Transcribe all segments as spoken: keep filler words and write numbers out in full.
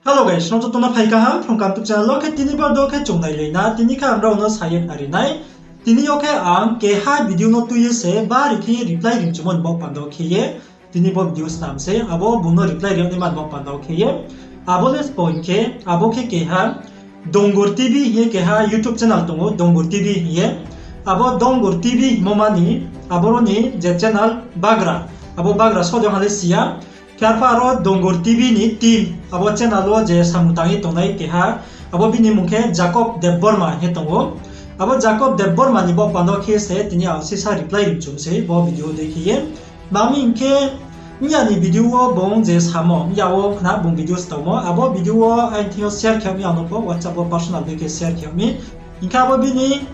Hello guys, nrao joto no phai kaham, phrung kaham YouTube channel wo khe tini bo do khe chung nailai na, tini khe ang nrao no sa ye khna ri nai. Tini yo khe ang keha video no tui ye se bari khe reply ri mchumo ni baoh panda wo khe ye. Tini bo video snam se, abo bung no reply ri yag naima ni baoh panda wo khe ye. Abo le sbo hing khe, abo khe keha Dongur T V hing ye keha YouTube channel tong ou, Dongur T V hing ye. Abo Dongur T V hingmo ma ni, aboro ni je channel bagra, abo bagra sode ha le si ya. Khe arphuh aro Dongur T V ni team, abo channel wo je samung tang ye tongnai keha, abo bini mmung khe Jacob Debbarma hing ye tong ou. Abo Jacob Debbarma ni baoh panda wo khe se tini ang sisa reply ri mchum se bo video dei khe ye. Tma hing khe, miya ni video wo bung je samo, miya wo khna bung video stangmo, abo video wo aini thing yo share khe yag mi, ang no pho WhatsApp wo personal dei khe share khe yag mi. Hing khe abo bini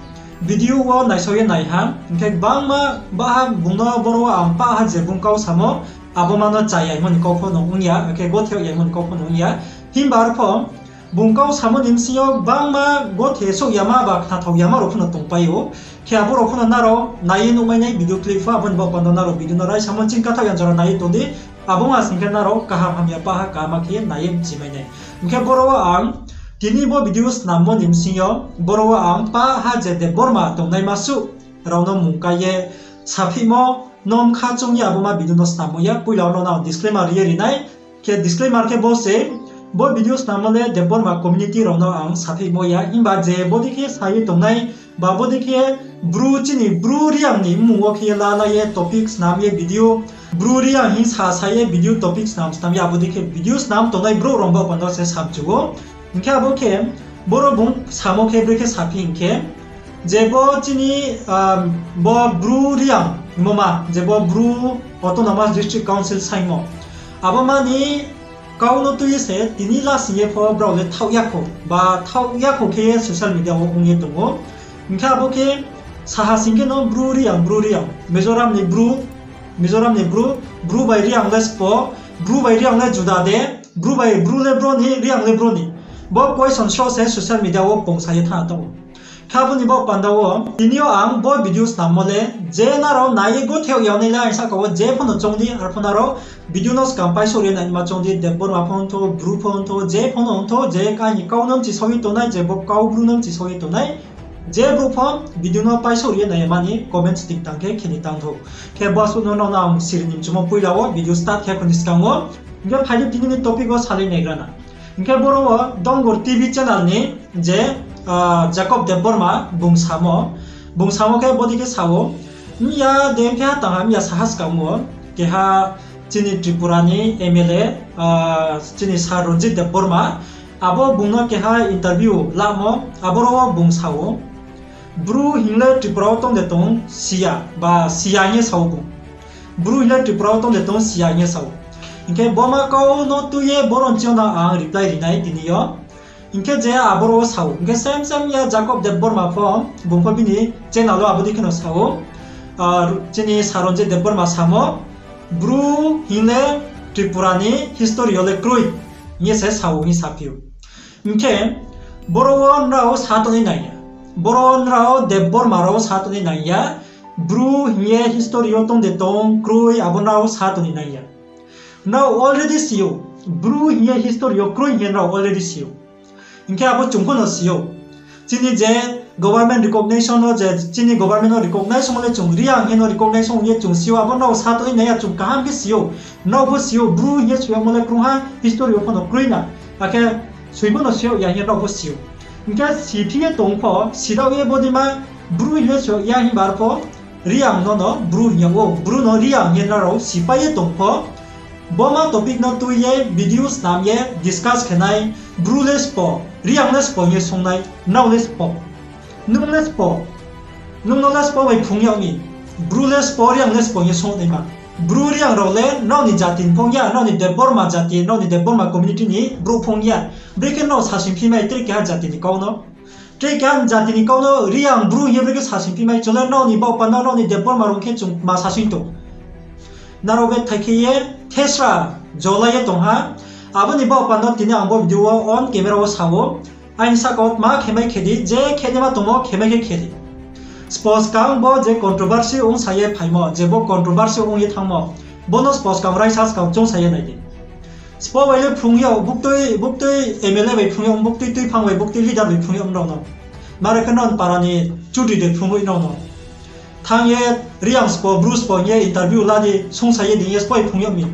video wo naisao ye nai ha, hing khe gbangma baha bung no boro wo ang pah ha je bung kau samo, abo ma no chá yaimo ni kau pho no ong ya, akhe gothe yag yaimo ni kau pho no ong ya. Himba arpho, bung kau samo ni bsing yo gbangma gothe souh yama ba khnathao yama rao pho no tongpai ou. Khe abo rao pho no nrao nai ye nuhmai nai video clip pho, abo ni baoh panda nrao video no raisamo ching kathaoh ya jora nai ye tong di. Abo ong ha sing khe nrao kaham hamya pah ha kaham khe ye nai ye mchimai nai. Hing khe boro wo ang tini bo video snammo ni bsing yo, boro wo ang pah ha je Debbarma tongnaima suh rao no mmung kai ye saphihmo no mkha choung ye abo ma video no snammo ya, poila wo nrao no ang disclaimer ri ye ri nai. Khe disclaimer khe bo se, bo video snammo le Debbarma community rao no ang saphihmo ya, himba je bodei khe sa ye tongnai, ba bodei khe Bru chini Bru Reang ni mmung wo khe ye la la ye topic snam ye video, Bru Reang hing sa sa ye video topic snam snam ye abo dei khe video snam tongnai brouh rao baoh panda se samchu ou. Hing khe abo khe boro bung samo khe brekhe saphi hing khe, je bo chini, bo Bru Reang hingmo ma, je bo Bru Autonomous District Council saingmo, abo ma ni kau no tui ye se tini lasing ye pho brao le thaoh ya khou, ba thaoh ya khou khe ye social media wo ong ye tong ou. Hing khe abo khe saha sing khe no Bru Reang, Bru Reang, Mizoram ni Bru, Mizoram ni Bru, Bru bai Reang le sbo, Bru bai Reang le juda de, Bru bai Bru le bro ni, Reang le bro ni. Bo question sroh se social media wo pungsa ye thanng tong ou. Khe abo ni baoh panda wo tini yo ang bo video snammo le, je nrao nai ye gothe yag yag nai le aini sahka wo je pho no choung di, arphuh nrao video no skang paisouh ri ye naima choung di, Debbarma pho ongthou, Bru pho ongthou, je pho no ongthou, je aini kau no mchisao ye tongnai, je bo kau Bru no mchisao ye tongnai, je brouh pho video no paisouh ri ye nai mani comments ting tang khe khe ni tang thou. Khe bo asuh no nrao no ang siri ni mchumo poila wo video start khe pho ni skang wo. Hing khe phai di tini ni topic wo salai naigra na. Hing khe boro wo Dongur T V channel ni je, Jacob Debbarma bung samo, bung samo khe bodei khe sa ou, miya de khe ha tang ha, miya saha skang wo keha chini Tripura ni M L A, chini Sir Ranjit Debbarma, abo bung no keha interview lamo, aboro wo bung sa ou, Bru hing le Tripura wo tong de tong si ya, ba si ya hing ye sa ou bung. Bru hing le Tripura wo tong de tong si ya hing ye sa ou. Hing khe bo ma kau no tui ye boro nching yo no ang reply ri nai tini yo. Hing khe je aboro wo sa ou, hing khe same same ya Jacob Debbarma pho, bung pho bini channel wo abo dei khe no sa ou. Chini Sir Ranjit Debbarma samo, Bru hing le Tripura ni history yo le kroi hing ye se sa ou hing saphi ou. Hing khe boro wo nrao sa tongnai nang ya. Boro wo nrao Debbarma rao sa tongnai nang ya. Bru hing ye history yo tong de tong kroi abo nrao sa tongnai nang ya. Nrao already si ou. Bru hing ye history yo kroi hing ye nrao already si ou. Hing khe abo chung pho no si ou. Chini je government recognition no je chini government no recognize ongmo le chung Reang hing ye no recognize ong ye chung si ou, abo nrao sa tongnai nang ya, chung kaham khe si ou. Nrao pho si ou, Bru hing ye soyagmo le krungha history yo pho no kroi na. Akhe soimo no si yag ya hing ye nrao pho si ou. Hing khe si phi ye tong pho, si rao ye bodeima Bru hing ye soyag ya himba arpho Reang no no Bru hing yag ou, Bru no Reang hing ye nrao sipai ye tong pho, bo ma topic no tui ye video snam ye discuss khe nai, Bru le sbo, Reang le sbo hing ye sung nai, nrao le sbo, nung le sbo, nung no le sbo bai phrung yag mi, Bru le sbo, Reang le sbo hing ye sung naima. Bru Reang rao le nrao ni jati ni pho ong ya, nrao ni Debbarma jati, nrao ni Debbarma community ni brouh pho ong ya. Brekhe nrao sasing phi mai tre keha jati ni kau no? Tre keha jati ni kau no Reang Bru hing ye brekhe sasing phi mai? Chung le nrao ni baoh panda, nrao ni Debbarma rao khe chung ma sasing tong? Nrao bethai khe ye thesra jolai ye tong ha. Abo ni baoh panda tini ang bo video wo on camera wo sa ou. Aini sahka wo tma khe mai khe di, je khe naima tongmo khe mai khe khe di. Sbo skang bo je controversy ongsa ye phaimo, je bo controversy ong ye thanngmo, bo no sbo skang raisa skang choungsa ye nai di. Spo bai le phrung yag, buktui, buktui M L A bai phrung yag, buktui tuiphang bai, buktui leader bai phrung yag nrao no. Mare khe non para ni chudri de phrung yag nrao no. Thanng ye Reang spo, Bru spo hing ye interview la di, sungsa ye ding ye spo bai phrung yag mi.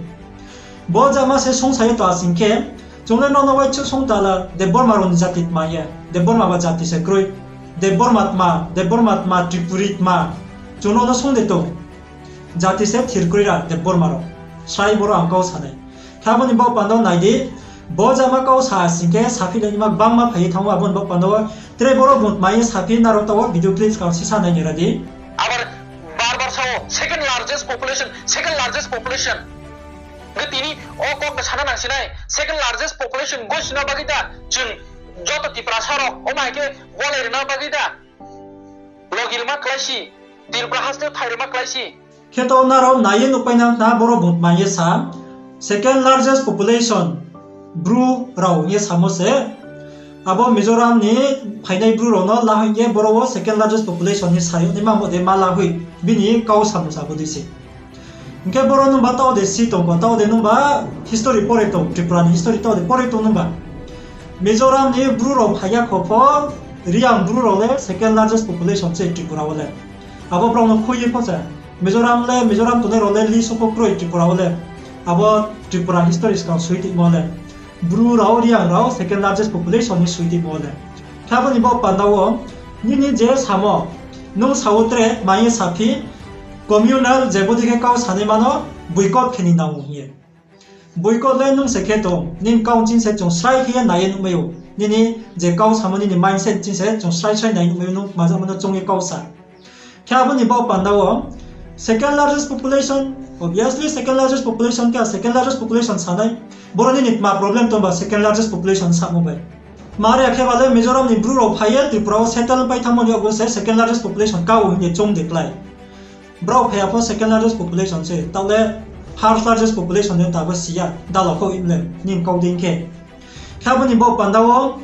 Bo jama se sungsa ye to asing khe, chung le nrao no uaichu sung tala Debbarma rao ni jati tma ye, Debbarma ba jati se kroi. Debbarma tma, Debbarma tma, Tripuri tma, chung nrao no sung de tong. Jati se thir kroi ra Debbarma rao. Srai boro ang kau sa nai. Khe abo ni baoh panda wo nai di, bo jama kau sa asing khe saphi le nima gbangma phai ye thanng ou, abo ni baoh panda wo tre boro bung tma ye saphi nrao taoh wo video clips kau sisa nai ni ra di. আবার বারবার Sao, second largest population, second largest population. Hingkhe tini o kok no sana nang sinai, second largest population gosina bagwi da, chwng joto Tiprasa rok, omo hai khe walai rwna bagwi da, logi rwma klái si, Tripura haste phai rwma klái si. Khe to nrao nai ye nuhpai nang khna, boro bung tma ye sa, second largest population Bru rao hing ye samo se. Abo Mizoram ni phainai Bru rao no la hoih ye boro wo second largest population ni sa yag naima mo de ma la hoih, bini kau samung sa bodei se. Hingkhe boro nungba taoh de si tong kho, taoh de nungba history pore tong, Tripura ni history taoh de pore tong nungba. Mizoram ni Bru rao phai ya kho pho, Reang Bru rao le second largest population se Tripura wo le. Abo brao no khui ye pho se. Mizoram le, Mizoram tongnai rao le list wo pho kroi Tripura wo le. Abo Tripura history skang soi tongmo le. Bru rao, Reang rao second largest population ni soi tongmo le. Khe abo ni baoh panda wo, nini je samo, nung sa wo tre, ma ye saphi, communal je bodei khe kau sanaima no boycott khe ni nang ou hing ye. Boycott le nung se khe tong, nini kau ching se chung srai khe ye nai ye nuhmai ou. Nini je kau samo nini mindset ching se chung srai srai nai nuhmai ou, nung tma jama no choung ye kau sa. Khe abo ni baoh panda wo second largest population, obviously second largest population khe second largest population sanai. Boro nini tma problem tong ba second largest population samo bai. Mare khe ba le Mizoram ni Bru rao phai ye Tripura wo settle pai thanngmo ni abo se second largest population ka ou hing ye choung de klái. Brao phai ya pho second largest population se, taoh le first largest population de tabo si ya, dala kho im le, nini kau dei khe. Khe abo ni baoh panda wo,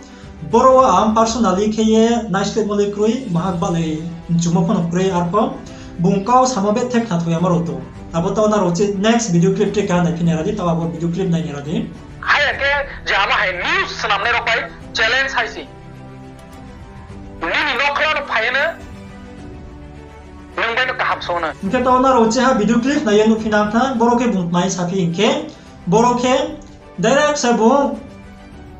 boro wo ang personally khe ye naislehmo le kroi, maha balai mchumo pho no kroi arpho, bung kau samo bethe khnatho yama rao tong. Abo taoh nrao che next video clip tre keha naiphi nai ra di, taoh abo video clip nai ni ra di. Hai khe je abo hai news snamnai rao bai challenge hai se. Nini nokhla no phai ye no, nung bai no kaham song no. Hingkhe taoh nrao cheha video clip nai ye nuhphi nang tha, boro khe bung tma ye saphi hing khe, boro khe direct se bung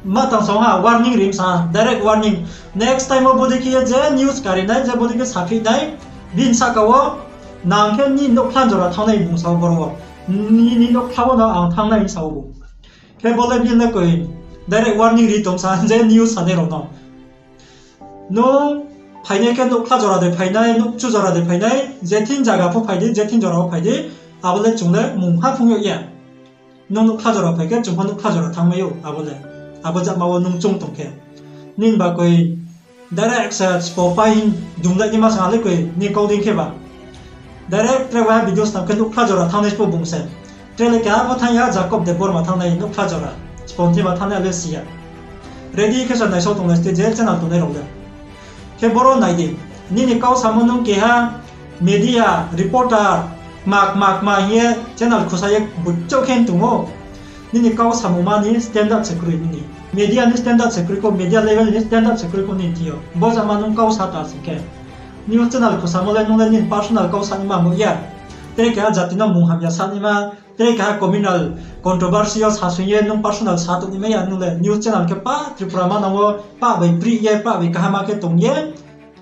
ma tang song ha, warning rim sa, direct warning. Next time wo bodei khe ye je news kari nai, je bodei khe saphi nai, bini sahka wo, nang khe nini nokhla jora thanngnai bung sa ou boro wo. Nini nokhla wo no ang thanngnai sa ou bung. Khe bo le bini le koi, direct warning ri tong sa, je news sanai rao no. Nung phainai khe nokhla jora de phainai, nouhkchu jora de phainai, je thing zaga pho phai di, je thing jora wo phai di, abo le chung le mungha phung yag ya. Nung nokhla jora phai khe chung pho nokhla jora thanngmai ou, abo le. Abo jama wo nung choung tong khe. Nini ba koi direct se spo pai hing dunglai ni ma sa le koi, nini kau dei khe ba. Direct tre waiha video snam khe nokhla jora thanngnai spo bung se. Tre le keha pho thanng ya, Jacob Debbarma thanngnai nokhla jora. Sponti ma thanngnai le si ya. Ready khe sa naisao tonglai ste je channel tongnai rao le. Khe boro nai di. Nini kau samo nung keha media reporter, kma kma kma hing ye channel khusa ye buchouh khe tong ou. Nini kau samungma ni standard se kroi nini. Media ni standard se kroi kho, media level ni standard se kroi kho nini thing yo. Bo jama nung kau sa ta sing khe. News channel khusamo le nung le nini personal kau sanaima mo ya. Tre keha jati no mung hamya sanaima, tre keha communal controversy yo sasoing ye nung personal sa tongnaima ya nung le. News channel khe pa Tripura manang wo pa bai pri ye, pa bai kaham khe tong ye.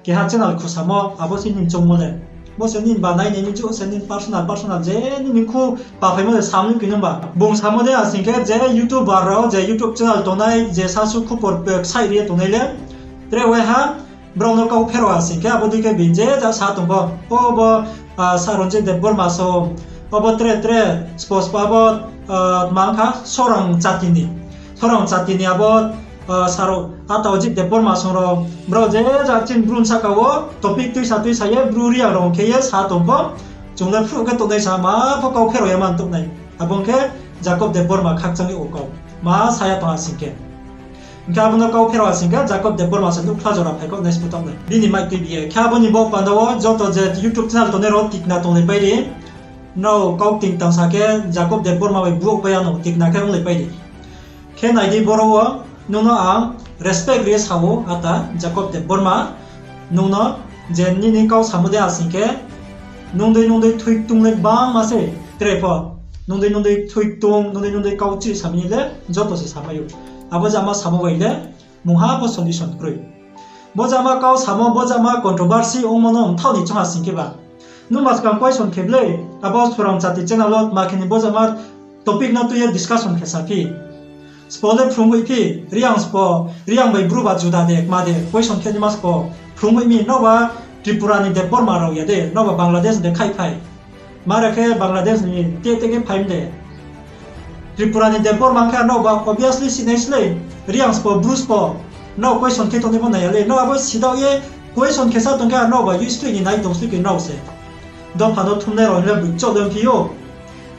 Keha channel khusamo, abo se nini choungmo le. Bo se nini ba nai nai ni, je se nini personal, personal, je nini khu paphaimo le samung khe nung ba. Bung samo de asing khe je YouTuber rao, je YouTube channel tongnai, je sasu khupor pe ksaih ri ye tongnai le. Tre waiha, brao no kau pherao asing khe, abo dei khe bini je ja sa tong bo. O bo, ah, sa Ranjit Debbarma so, obo tre tre, spo spo abo, ah, tma ong kha, Sorang jati ni. Sorang jati ni abo, ah, sa rao, ata Ajit Debbarma song rao, brao je ja chini Bru ni sahka wo, topic tuisa tuisa ye, Bru Reang rao khe ye sa tong pho, chung le phruh khe tongnai sa, ma pho kau pherao ya man tongnai. Abo ong khe Jacob Debbarma khakchang ye o kau. Ma sa ya tong asing khe. Hing khe abo no kau pherao asing khe Jacob Debbarma se nouhkhla jora phai kho nai spo tongnai. Bini mic tui bi ye. Khe abo ni baoh panda wo joto je YouTube channel tongnai rao tikna tonglai pai di. Nrao kau ting tang sa khe Jacob Debbarma bai buak pai ya no tikna khe onglai pai di. Khe nai di, boro wo nung no ang respect ri ye sa ou, ata Jacob Debbarma, nung no je nini kau samo de asing khe, nung dei nung dei thui ktung le bangma se, tre pho. Nung dei nung dei thui ktung, nung dei nung dei kau chih sami le joto se samai ou. Abo jama samo bai le mungha pho solution kroi. Bo jama kau samo, bo jama controversy ongmo no mthaoh ni choung ha sing khe ba, nung ba skang question khe ble, abo Surang Chati channel wo tma khe ni bo jama topic no tui ye discussion khe sa phi. Spo le phrung hoih phi, Reang spo, Reang bai Bru ba juda de, kma de, question khe ni ma spo, phrung hoih mi, nrao ba Tripura ni Debbarma rao ya de, nrao ba Bangladesh de khaihphai. Mare khe Bangladesh ni te te khe phai mi de. Tripura ni Debbarma khe nrao ba obviously sinai slei, Reang spo, Bru spo, nrao question khe tongnai pho nai ya le, nrao abo sidaoh ye question khe sa tong khe nrao ba use tui ni nai tong slei khe nrao se. Dopha no thumnai rao le bui choh le phi ou.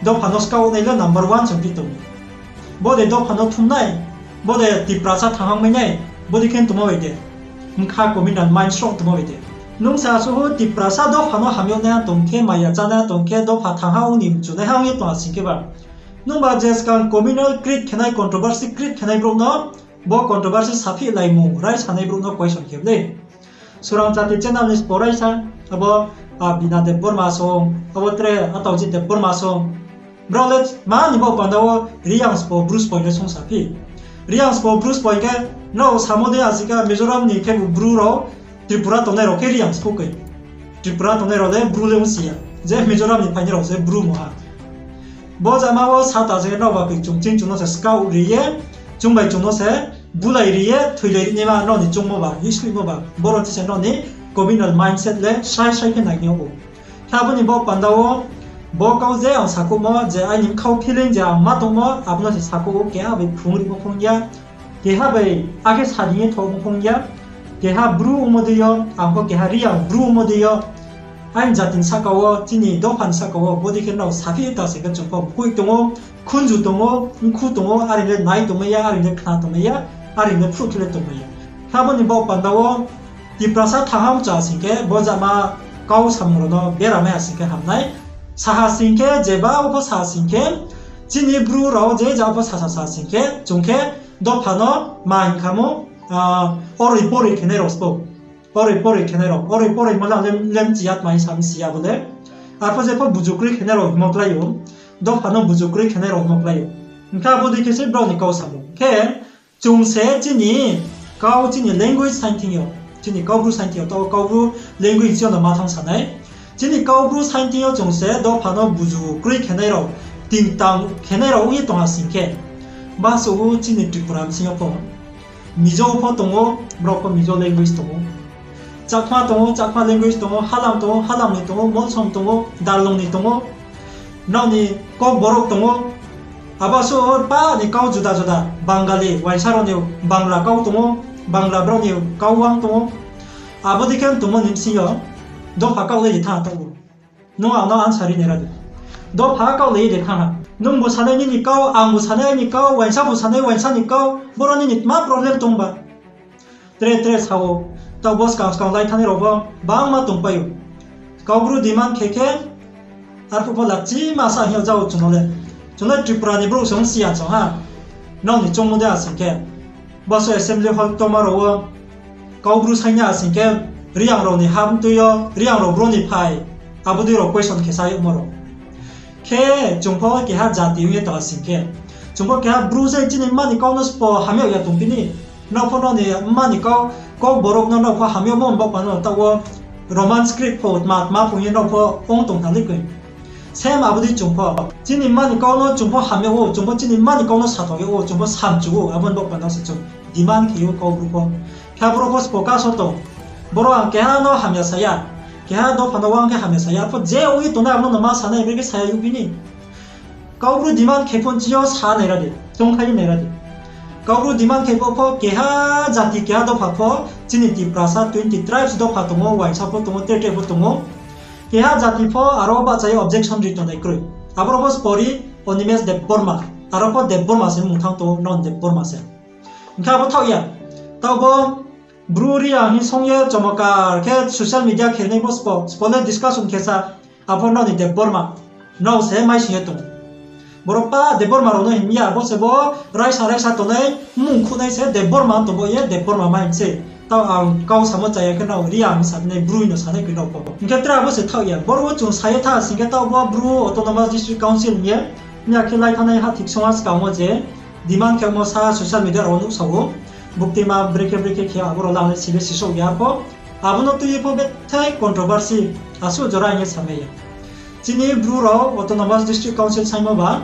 Dopha no skaoh nai le number one se phi tong. Bo de dopha no thumnai, bo de Tiprasa thanghang mai nai, bo dei khe tongmo bai de. Mkha communal mind srong tongmo bai de. Nung sa asuh Tiprasa dopha no hamyag nai tong khe, maya chánai tong khe, dopha thanghang ong ni mchunai ha ong ye tong ha sing khe ba. Nung ba je skang communal create khe nai, controversy create khe nai brouh no, bo controversy saphi laimung rai sanai brouh no question khe le. Surang Chati channel ni spo raisa, abo, a, Bina Debbarma song, abo tre Ataoji Debbarma song. Brao le ma ni bo panda wo Reang spo, Bru spo le song sa phi. Reang spo, Bru spo khe, nrao samo de asing khe Mizoram ni khe bu Bru rao, Tripura tongnai rao khe Reang spo khe. Tripura tongnai rao le Bru le ong si ya. Je Mizoram ni phainai rao se Bru mo ha. Bo jama wo sata je nrao ba khe chung ching chung no se skaoh ri ye, chung bai chung no se bulai ri ye, thoilai ri naima nrao ni choungmo ba, hisloihmo ba, boro chi se nrao ni communal mindset le srai srai khe nai ni ou. Khe abo ni bo panda wo, bo kau je ang sakhouhmo, je aini bkhau feeling je ang ma tongmo, abo no se sakhouh ou, keha bai phrung rimo phung ya, keha bai akhe sa di ye thouhmo phung ya, keha Bru ongmo dei yo, ang pho keha Reang Bru ongmo dei yo, aini jati ni sahka wo, chini dopha ni sahka wo, bo dei khe nrao saphi ta se khe chung pho mkoih tong ou, khunju tong ou, mkhu tong ou, are le nai tongmai ya, are le khna tongmai ya, are le phruh khe le tongmai ya. Khe abo ni bo panda wo, Tiprasa thanghang cha sing khe, bo jama kau samung rao no bera mai ha sing khe ham nai. Sa ha sing khe, jeba wo pho sa ha sing khe, chini Bru rao je ja wo pho sa sa sa sing khe, chung khe dopha no ma hing kha mo, a, oroi poroi khenai rao sbo. Oroi poroi khenai rao, oroi poroi mo le lem, lem chi ya tma hing sa mi si ya bo le. Arpho jepho buju kroi khenai rao hingmo klái ou, dopha no buju kroi khenai rao hingmo klái ou. Hing khe abo dei khe se brao ni kau samung. Khe chung se chini kau, chini language saing thing yo, chini Kaubru saing thing yo, taoh Kaubru language yo no ma thanng sa nai. Chini Kaubru saing thing yo chung se dopha no buju kroi khenai rao, tingtang khenai rao ong ye tong ha sing khe, basuh ou chini Tripura bsing yo pho. Mizo pho tong ou, brao pho Mizo language tong ou. Chakma tong ou, Chakma language tong ou, Halam tong ou, Halam ni tong ou, Molsom tong ou, Darlong ni tong ou, nrao ni Kokborok tong ou. Abo suh pa ni kau juda juda, Bangali, uaingsa rao ni Bangla kau tong ou, Bangla brao ni kau wang tong ou. Abo dei khe tongmo ni bsing yo, dopha kaohlai ye thanng ha taoh ou. Nung ang no answer ri nai ra di. Dopha kaohlai ye de thanng ha. Nungbu sanai nini kau, angbu sanai aini kau, uaingsabu sanai uaingsa ni kau, boro nini tma problem tong ba? Tre tre sa ou, taoh bo skang skang lai thanngnai rao pho bangma tongpai ou. Kaubru demand khe khe, arphuh pho lakchima sa hing yag ja ou chung no le. Chung le Tripura ni brouh se ong si ya chung ha. Nrao ni choungmo de asing khe, boso assembly hall tongma rao wo Kaubru saing ya asing khe, Reang rao ni ha mtui yo, Reang rao bro ni phai, abo dei rao question khe sa yagmo rao. Khe chung pho keha jati ong ye tong asing khe, chung pho keha Bru se chini mma ni kau no sbo ham yag ya tong phi ni. Nrao pho nrao ni mma ni kau, Kokborok no nrao pho ham yagmo baoh panda no taoh wo Roman script pho tma tma phung ye nrao pho ong tong tha le koi. Same abo dei chung pho. Chini mma ni kau no chung pho ham yag ou, chung pho chini mma ni kau no sathao yag ou, chung pho samchu ou, abo ni baoh panda se chung demand khe ou Kaubru pho. Khe aboro pho sbo kaso tong. Boro ang keha no hamya sa ya. Keha dopha no wang khe hamya sa ya. Arphuh je ong ye tongnai abo no ma sanai, bre khe sa ya yag phi ni. Kaubru demand khe pho nchi yo sa nai ra di, chongkhlai nai ra di. Kaubru demand khe pho pho keha jati keha dopha pho, chini Tiprasa twenty tribes dopha tong ou, uaingsa pho tong ou, tre tre pho tong ou. Keha jati pho aro bahcha ye objection ri tongnai kroi. Aboro pho sbo ri Animesh Debbarma, aro pho Debbarma se mung thanng tong ou, non Debbarma se. Hing khe abo thaoh ya. Taoh bo Bru Reang hing song ye chomokar khe social media khe nai pho sbo, sbo le discussion khe sa, apho nrao ni Debbarma, nrao se maising ye tong. Boro pa Debbarma rao no hing ya, bo se bo raisa raisa tongnai, mmung khuhnai se Debbarma tongbo ye Debbarma ma hing se. Taoh ang kau samo chaya khe nrao Reang sa nai, Bru no sanai kri nrao pho. Hing khe tre abo se thaoh ya. Boro wo chung sa ye tha sing khe taoh bo Bru Autonomous District Council hing ye, miya khe lai thanngnai ha thik song ha skang wo je demand khe mo sa social media rao wo nuhsao ou. Buktima brekhe brekhe khe abo rao la le sibe sisouh ya pho. Abo no tui ye pho bethai controversy asuh jora hing ye samai ya. Chini Bru rao Autonomous District Council saimo ba,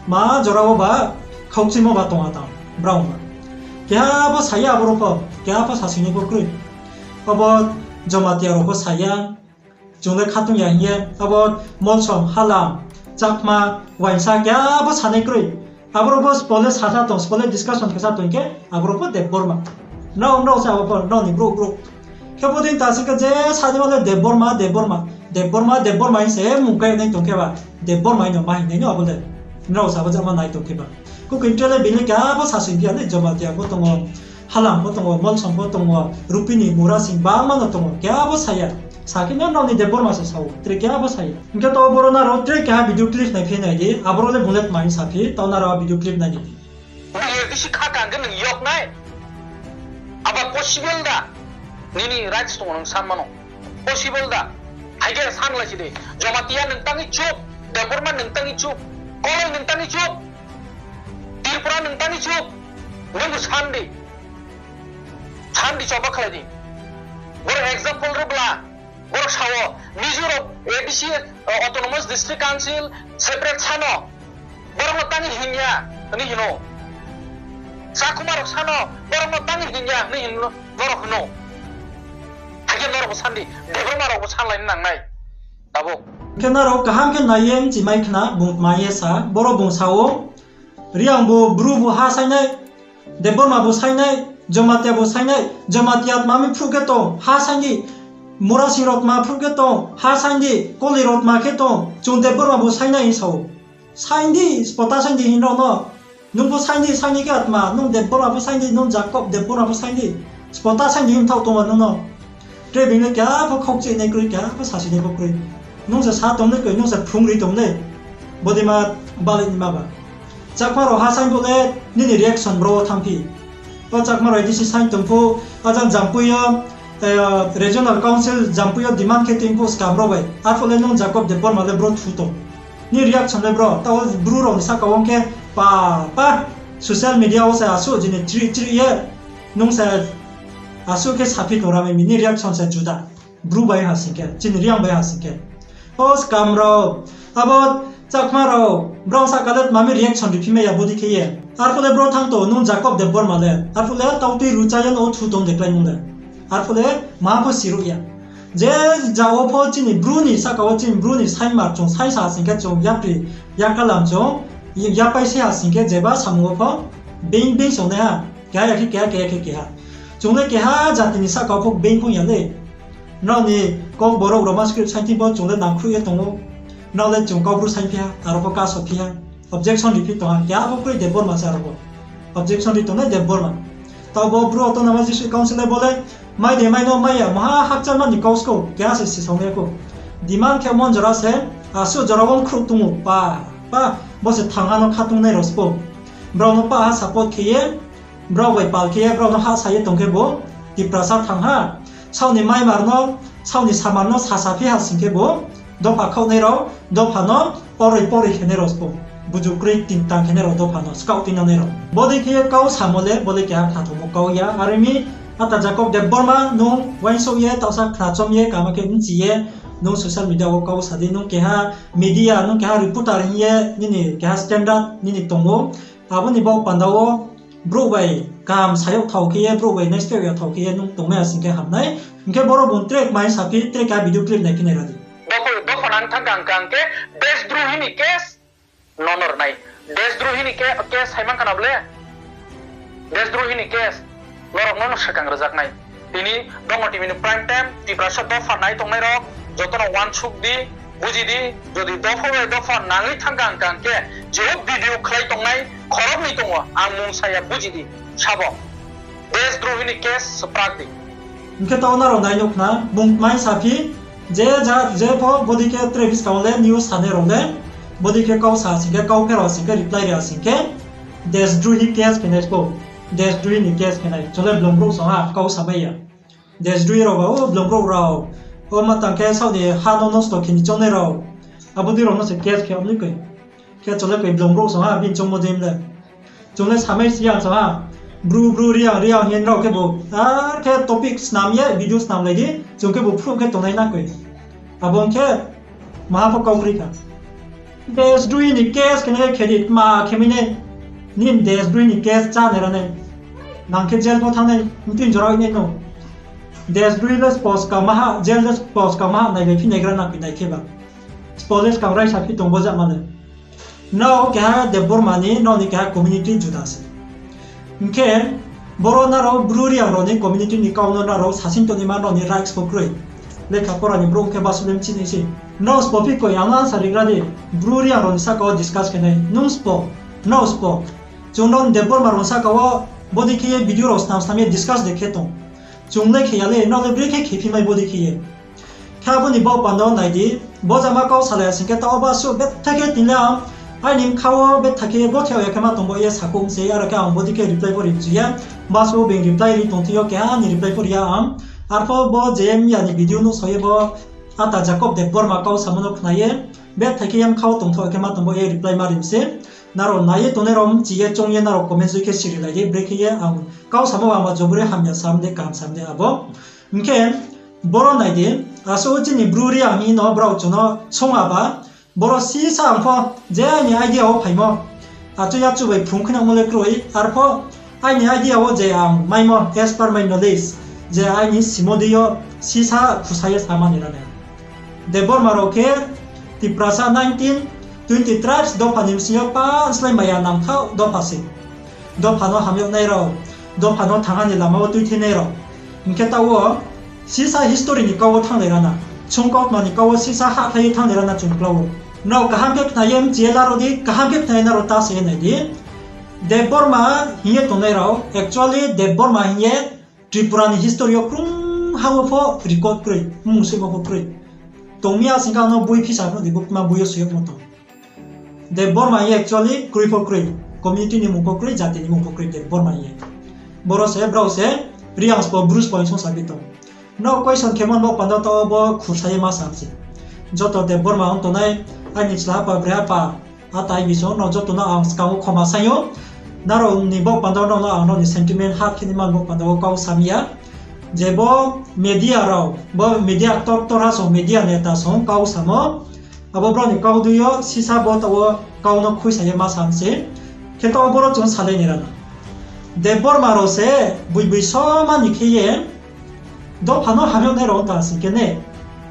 ma jora wo ba, khaukchimo ba tong ha tang, brao ba. Keha bo sa ya abo rao pho, keha pho sasing ni pho kroi. Abo Jamatia rao pho sa ya, chung le khatung ya hing ye, abo Molsom, Halam, Chakma, Waingsa keha bo sanai kroi. Abo rao pho spo le sasa tong, spo le discussion khe sa tong khe, abo rao pho Debbarma. Nrao, nrao se abo pho, nrao ni brouh, brouh. Khe bo dei ta sing khe je sa di ma le Debbarma, Debbarma. Debbarma, Debbarma hing se mung kai nai tong khe ba, Debbarma hing no ma hing nai no abo le. Nrao sa bo jama nai tong khe ba. Kukoi tre le bini keha bo sasing phi ya le Jamatia pho tong ou, Halam pho tong ou, Molsom pho tong ou, Rupini, Murasing, bangma no tong ou, keha bo sa ya. Sa khe no nrao ni Debbarma se sa ou, tre keha bo sa ya. Hing khe taoh boro nrao tre keha video clip nai phi nai di, abo rao le bung le tma hing sa phi, taoh nrao video clip nai di. Bung ye bisi kha kang khe nung yok nai. Abo possible da? Nini rights tong ou nung san mano. Possible da? Hai khe san lai si di. Jamatia nung tangwi chup, Debbarma nung tangwi chup, Koloi nung tangwi chup, Tripura nung tangwi chup. Nungbu san di. San di, choba khlai di. Boro example rw bla. Borok sa ou, Mizo rok A D C, Autonomous District Council, separate sano, borok no tangwi hing ya hwnwi hino. Chakma rok sano, borok no tangwi hing ya hwnwi hino, norok hino. Hakhe norok bo san di, Debbarma rok bo san lai nangnai. Tabuk. Hwnkhe norok kaham khe nai ye bchi mai khna, bung tma ye sa, boro bung sa ou, Reang bo Bru bo ha sainai, Debbarma bo sainai, Jamatia bo sainai, Jamatia tma mi phruh khe tong, ha sain di, Murasing rok tma phruh khe tong, ha sain di, Koloi rok tma khe tong, chung Debbarma bo sainai hing sa ou. Sain di, spota sain di hing rao no. Nung bo sain di, sain di khe atma, nung Debbarma bo sain di, nung Jakob Debbarma bo sain di. Spota sain di hing thaoh tong ou nung no. Tre bini keha pho khaukchih nai kroi, keha pho sasi nai pho kroi. Nung se sa tong le kroi, nung se phrung ri tong le. Bodei ma balik ni ma ba. Chakma rao ha sain bo le nini reaction bro wo thanng phi. O Chakma rao A D C sain tong pho, ajang Jampui yo, regional council Jampui yo demand khe tong pho skam rao bai. Arphuh le nung Jakob Debbarma le bro thu tong. Ni reaction le bro, taoh Bru rao ni sahka wo khe pa, pa, social media wo se asuh jini chri chri ye, nung se asuh khe saphi tong ra mi, ni reaction se juda. Bru bai ha sing khe, chini Reang bai ha sing khe. O skam rao, abo Chakma rao, brao sahka le tma mi reaction ri phi mai ya bodei khe ye. Arphuh le bro thanng tong, nung Jakob Debbarma le. Arphuh le tautui rucha ye no thu tong de klái nung le. Arphuh le ma pho siruh ya. Je ja wo pho chini Bru ni sahka wo chini Bru ni saingmar chung saingsa ha sing khe chung yapri, yakalam chung, yapai se ha sing khe jeba samung wo pho being being song nai ha. Keha ya khe keha, keha ya khe keha. Chung le keha jati ni sahka wo pho being phung ya le. Nrao ni Kokborok Roman script sainthing pho chung le nangkhruh ye tong ou. Nrao le chung Kaubru saingphi ha, aro pho kaso phi ha. Objection ri phi tong ha, keha pho kroi Debbarma se aro pho. Objection ri tongnai Debbarma. Taoh bo Bru Autonomous District Council le bo le mai de mai no mai ya, maha hakchalma ni kau skou, keha se sisao nai ya khou. Demand khe mon jora se, asuh jora wo khruh tong ou, pa, pa, bo se thangha no khatung nai rao spo. Brao no pa ha support khe ye, brao bai pal khe ye, brao no hahsa ye tong khe bo, Tiprasa thangha, saoni maimar no, saoni samar no sasa phi ha sing khe bo, dopha khaoh nai rao, dopha no poroi poroi khe nai rao spo. Buju kroi tin tang khe nai rao dopha no, skaoh tuinang nai rao. Bodei khe ye kau samo le, bo le keha khnathomo kau ya, are mi, ata Jakob Debbarma, nung uaingsouh ye, taohsa khnachom ye, kama khe bchi ye, nung social media wo kau sa di, nung keha media, nung keha reporter hing ye, nini keha standard, nini tong ou. Abo ni bo panda wo, brouh bai kaham sayouh thao khe ye, brouh bai naisleh ya thao khe ye, nung tongmai ya sing khe ham nai. Hing khe boro bung tre kmai saphi, tre keha video clip nai khe nai ra di. Dopha, dopha nang thang kang kang khe, desdrohi ni case, no nor nai. Desdrohi ni case, case hai man khna ble. Desdrohi ni case, norok no no sakang rwjak nai. Tini Dongma T V ni prime time, Tiprasa dopha nai tongnai rok, joto no uansuk di, buji di, jodi dopha bai dopha nangwi thang kang kang khe, je o video khlai tongnai, khorok ni tongo, ang mung saya buji di, sabo. Desdrohi ni case swprak di. Hing khe taoh nrao nai nuh khna, bung kmai saphi, je ja, je pho bodei khe tre buskang wo le news sanai rao le, Bodei khe kau sa sing khe, kau pherao sing khe, reply ri ya sing khe, desdrohi case khe nai sbo. Desdrohi ni case khe nai. Chung le blong brouh song ha, kau samai ya. Desdrohi rao ba, o blong brouh rao. O ma tang khe saoh ni ha no nosto khe ni choungnai rao. Abo dei rao no se case khe omni koi. Khe chung le koi blong brouh song ha, bini choungmo dei le. Chung le samai si ya song ha. Bru bru Reang Reang hing rao khebu. Ar khe topic snam ye, video snam lai di. Chung khebu phruh khe tongnai na koi. Abo ong khe maha pho kau kroi kha. Desdrohi ni case khe nai khe di, tma khe mai nai. Nini desdrohi ni case chá nai ra nai. Nang khe jail pho thanng nai, mtui jora oi nai no. Desdrohi le sbo skang maha, jail le sbo skang maha nai lai phi naigra na koi nai khe ba. Sbo le skang raisa phi tong bo jama le. Nrao keha Debbarma ni, nrao ni keha community juda se. Hing khe, boro nrao Bru Reang rao ni community ni kau no nrao sasing tongnaima nrao ni rights pho kroi. Lekha pora ni brouh khe basu le mchi nai se. Nrao sbo phi koi ang no answer rigra di, Bru Reang rao ni sahka wo discuss khe nai. Nung sbo, nrao sbo. Chung nrao Debbarma rao ni sahka wo bodei khe ye video rao snam snam ye discuss de khe tong. Chung le khe ya le, nrao le brekhe khe phi mai bodei khe ye. Khe abo ni baoh panda wo nai di, bo jama kau salai ya sing khe taoh wo basu betha khe tini le ang, aini bkha wo betha khe ye gothe ya khe ma tong bo ye sakhouh se, aro khe ang bodei khe reply pho ri mchu ya, basu being reply ri tong thing yo keha ni reply pho ri ya ang. Arpho bo je miya ni video nuhsao ye bo ata Jacob Debbarma kau samo no khna ye, betha khe ye bkha wo tongthoh khe ma tong bo ye reply ma ri mi se. Nrao nai ye tongnai rao mchi ye choung ye nrao comment soi khe siri lai di, brekhe ye ang kau samo ang ba jobori hamya sam de, kaham sam de abo. Hing khe, boro nai di, asuh chini Bru Reang hing no brao chung no song aba, boro sisa ang pho, je aini idea wo phaimo, achu yachu bai phrung khe nangmo le kroi, arpho aini idea wo je ang maimo as per my knowledge, je aini simo dei yo sisa khusa ye samani rane. Debbarma rao khe Tiprasa nineteen, twenty tribes dopha ni bsing yo pa slái maya nangthaoh dopha se. Dopha no hamyag nai rao, dopha no thangha ni lama wo tuithei nai rao. Hing khe taoh wo sisa history ni kau wo thannglai rana, sungkautma ni kau wo sisa hahkhlai ye thannglai rana chung klau ou. Nrao kaham khe khna ye mchi ye laro di, kaham khe khna ye nrao ta se ye nai di. Debbarma hing ye tongnai rao, actually Debbarma hing ye Tripura ni history yo krungha wo pho record kroi, mmung soimo pho kroi. Tong mi ya sing khe ang no boi phisa phnuh di, buktma boi yo soi yagmo tong. Debbarma hing ye actually kroi pho kroi, community ni mmung pho kroi, jati ni mmung pho kroi Debbarma hing ye. Boro se, brao se, Reang sbo, Bru sbo hing song sa phi tong. Nrao question khemo ni baoh panda taoh wo bo khursa ye ma sa se. Joto Debbarma ong tongnai, aini chla apa, bre apa, ata ai bising nrao joto no ang skang wo khoma saing ou. Nrao ni baoh panda nrao no ang nrao ni sentiment hah khe ni man baoh panda wo kau sa mi ya. Je bo media rao, bo media actor, actor ha song, media neta song kau samo. Abo brao ni kau dei yo sisa bo taoh wo kau no khuisa ye ma sa se. Khe taoh wo boro chung salai ni rana. Debbarma rao se boi boi soma ni khe ye dopha no hamyag nai rao ta sing khe ne,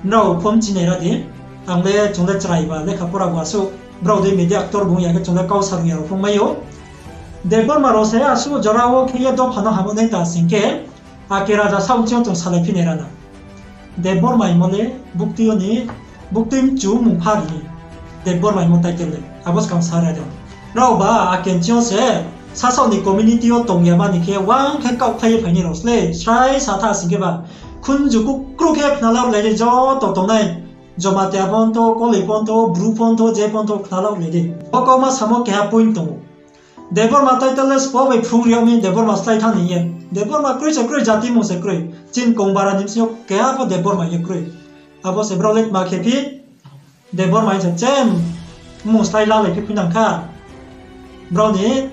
nrao pho mchi nai ra di. Ang le chung le chrai ba lekha pora bo asuh, brao dei media actor bung ya khe chung le kau sarung ya rao pho mai ou. Debbarma rao se asuh jora wo khe ye dopha no hamyag nai ta sing khe, ake raja saoh ching yo chung salai phi nai rana. Debbarma hingmo le buktui yo ni, buktui mchu mung pha ri. Debbarma hingmo title le, abo skang sa ra di. Nrao ba ake ching yo se, sasaoh ni community yo tong ya mani khe, wang khe kaohkhlai ye phai nai rao sle, srai sa tha sing khe ba, khunju kukru khe khna la lai di, joto tongnai. Jamatia pho ong tho, Koloi pho ong tho, Bru pho ong tho, je pho ong tho, khna la lai di. Bo kauma samo keha point tong ou. Debbarma title le sbo bai phrung ri yag mi, Debbarma slái thanng ni ye. Debbarma kroi se kroi, jati mmung se kroi. Chini Kongbara ni bsing yo keha pho Debbarma ye kroi. Abo se brao le tma khe phi, Debbarma hing se chem mmung slái la lai phi khui nang kha. Brao ni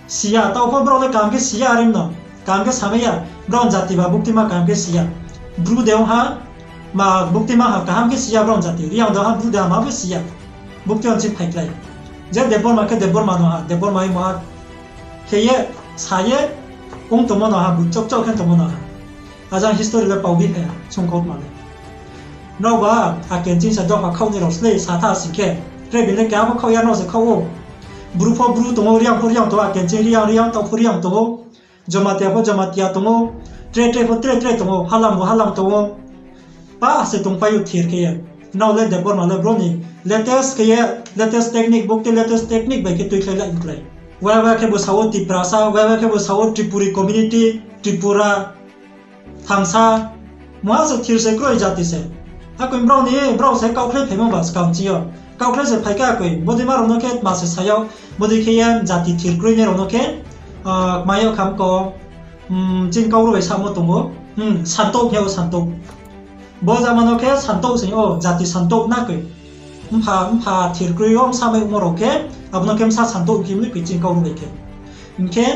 si ya, taoh pho brao le kaham khe si ya are no. Kaham khe samai ya, brao ni jati ba buktima kaham khe si ya. Bru de ong ha, ma buktima ha kaham khe si ya brao ni jati. Reang de ha, Bru de ha, ma pho si ya. Bukti yo nching phaikhlai. Je Debbarma khe Debbarma no ha, Debbarma hingmo ha. Khe ye, sa ye, ong tongmo no ha, bu chokchok khe tongmo no ha. Ajang history le pau bi phai ha, sungkautma le. Nrao ba, ake ching sa dopha khaoh nai rao sle sa tha sing khe, tre bini le keha pho khaoh ya, nrao se khaoh ou. Bru pho Bru tong ou, Reang pho Reang tong ou, ake ching Reang Reang, taoh pho Reang tong ou. Jamatia pho Jamatia tong ou, tre tre pho tre tre tong ou, Halam bo Halam tong ou. Pa se tongpai ou thir khe ye. Nrao le Debbarma le bro ni latest khe ye, latest technique, bukti latest technique bai khe tuikhlai la klái. Waiwa khe bo sa ou Tiprasa, waiwa khe bo sa ou Tripuri community, Tripura, Thangsa, mungha se thir se kroi jati se. Akoi brao ni, brao se kaohkhlai phaimo ba skang ching yo. Kaukhlai se phai kha koi, bodei ma rao no khe tma se sa yag, bodei khe ye jati thir kroi nai rao no khe, kma yag kham ko, chini kau rao bai samo tong ou, santouh khe ou santouh. Bo jama no khe santouh se ou, jati santouh na koi. Mpha, mpha thir kroi yo bsa mai ongmo rao khe, abo no khe bsa santouh khe mi koi chini kau rao bai khe. Hing khe,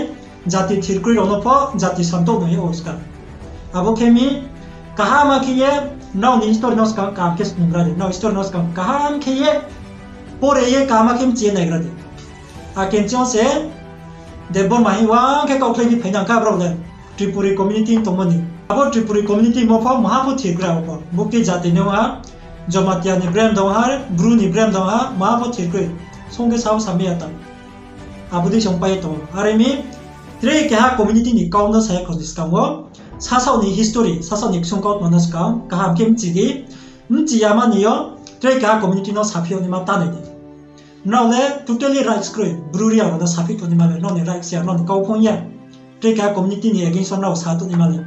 jati thir kroi rao no pho jati santouh no ye ou skang. Abo khe mi, kaham khe ye, nrao ni history no skang kaham khe snungra di, nrao history no skang kaham khe ye, pore ye kaham khe mchi ye naigra di. Akhe chini yo se, Debbarma hing wang khe kaukhlai di phainang kha brao le, Tripuri community tongmo ni. Abo Tripuri community mo pho maha pho thir kroi abo pho. Bukti jati ni ong ha, Jamatia ni brem dong ha, Bru ni brem dong ha, maha pho thir kroi. Song khe sao samai ya tang. Abo dei song pai ye tong ou. Are mi, tre keha community ni kau no sa ye khorni skang wo, sasaoh ni history, sasaoh ni ksung kautma no skang kaham khe mchi di, mchi yama ni yo, tre keha community no saphi yag naima ta nai di. Nrao le totally rights kroi, Bru Reang rao no saphi tongnaima le, nrao ni rights ya, nrao ni kau phong ya. Tre keha community ni against wo nrao sa tongnaima le.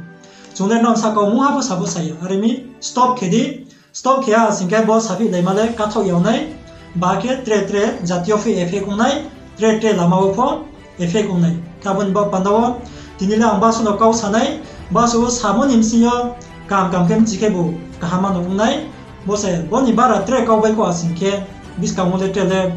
Chung le nrao sahka mungha pho sa pho sa ya. Are mi stop khe di, stop khe ya sing khe bo saphi laima le kathaoh ya ong nai. Ba khe tre tre jati yo pho effect ong nai, tre tre lama wo pho effect ong nai. Khe abo ni baoh panda wo, tini le ang basu no kau sa nai, basu wo samo ni bsing yo kaham kaham khe mchi khe bo kaham no ong nai. Bo se, bo ni bara tre kau bai kho asing khe, buskang wo le tre le,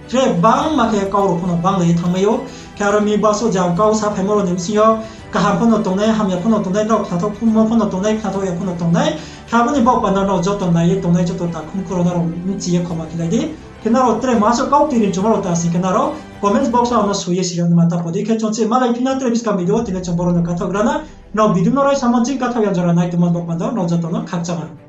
tre bangma khe kau rao pho no banglai ye thanngmai ou. Khe aro mi basu je ang kau saphaimo rao ni bsing yo, kaham pho no tongnai, hamya pho no tongnai, nrao khnathao phumo pho no tongnai, khnathao ya pho no tongnai. Khe abo ni baoh panda nrao joto nai ye tongnai joto takhum khoro nrao mchi ye khoma khelai di. Khe nrao tre maha suh kau tini chungmo rao ta sing khe nrao comments box wo ang no soi ye siri yag naima ta pho di. Khe chung chi malai phi na tre buskang video wo tini chung boro no kathaoh gra na. Nrao video no raisamo ching kathaoh ya jora nai tongmo baoh panda nrao joto no khakchang ha.